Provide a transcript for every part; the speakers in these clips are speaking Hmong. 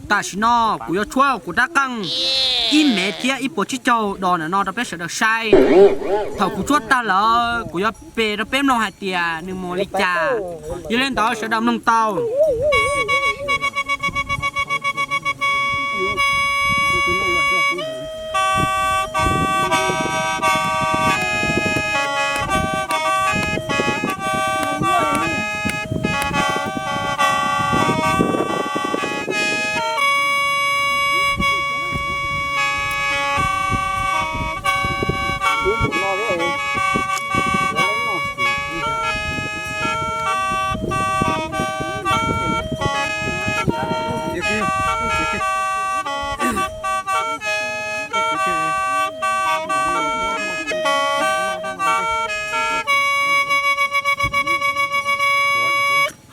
Tam sim no kuv yuav tshuab kuv rab qeej ib mev thiab ib puas tsib caug dos ntawm no rau peb sawv daws saib. Thaum kuv tshuab tag lawm kuv yuav piav rau peb mloog hais tias nws mus li cas. Yog li ntawd sawv daws mloog tau.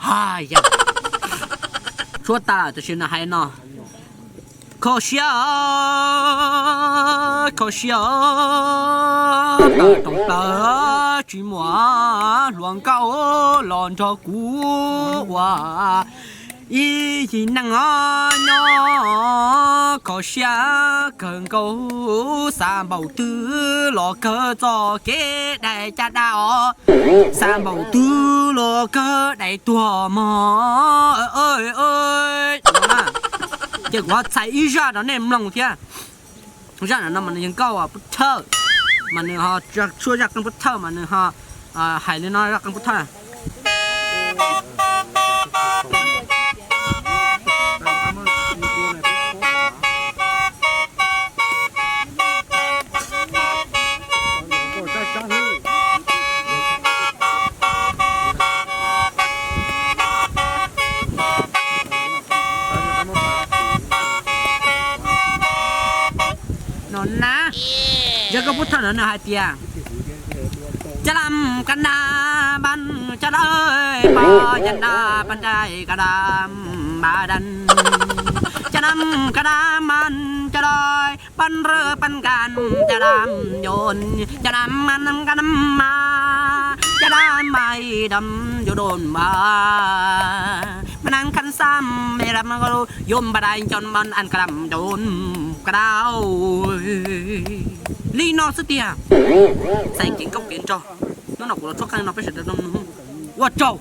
Hais, tshuab tas lawm tab sis nws hais no: Kho siab, kho siab, tawm roos plaws tsis muaj hluas nkauj los nrog kuv ua ib yim neeg nyob. Kho siab kawg nkaus, xav npaum twg los kawg txoj kev dai caj dab os, xav npaum twg los kawg dai tuag mog. Ces kuv ho txhais ib zaj rau nej mloog thiab. Zaj no mas nws yog nkauj pub thawj, mas nws ho tshuab zaj qeej pub thawj mas nws ho hais li no zaj qeej pub thawj. No na, zaj qeej pub thawj no nws hais tias, Cas lam kas nas npas cas dawb pab, cas nas npas dai kas nas npas dab, cas nas kas nas npas cas dawb pab rawb pab kas, cas nas nyob, cas nas mas kas nas mas, cas nas mas dab nyob doo mas, mas nas kas nas mas dab yuav npas dai nco mas an kas dab nco kas dab. Li no xwb tiag. Txais kev nkauj kev nraug. Hnub no kuv los tshuab qeej no peb sawv daws mloog. Ua tsaug.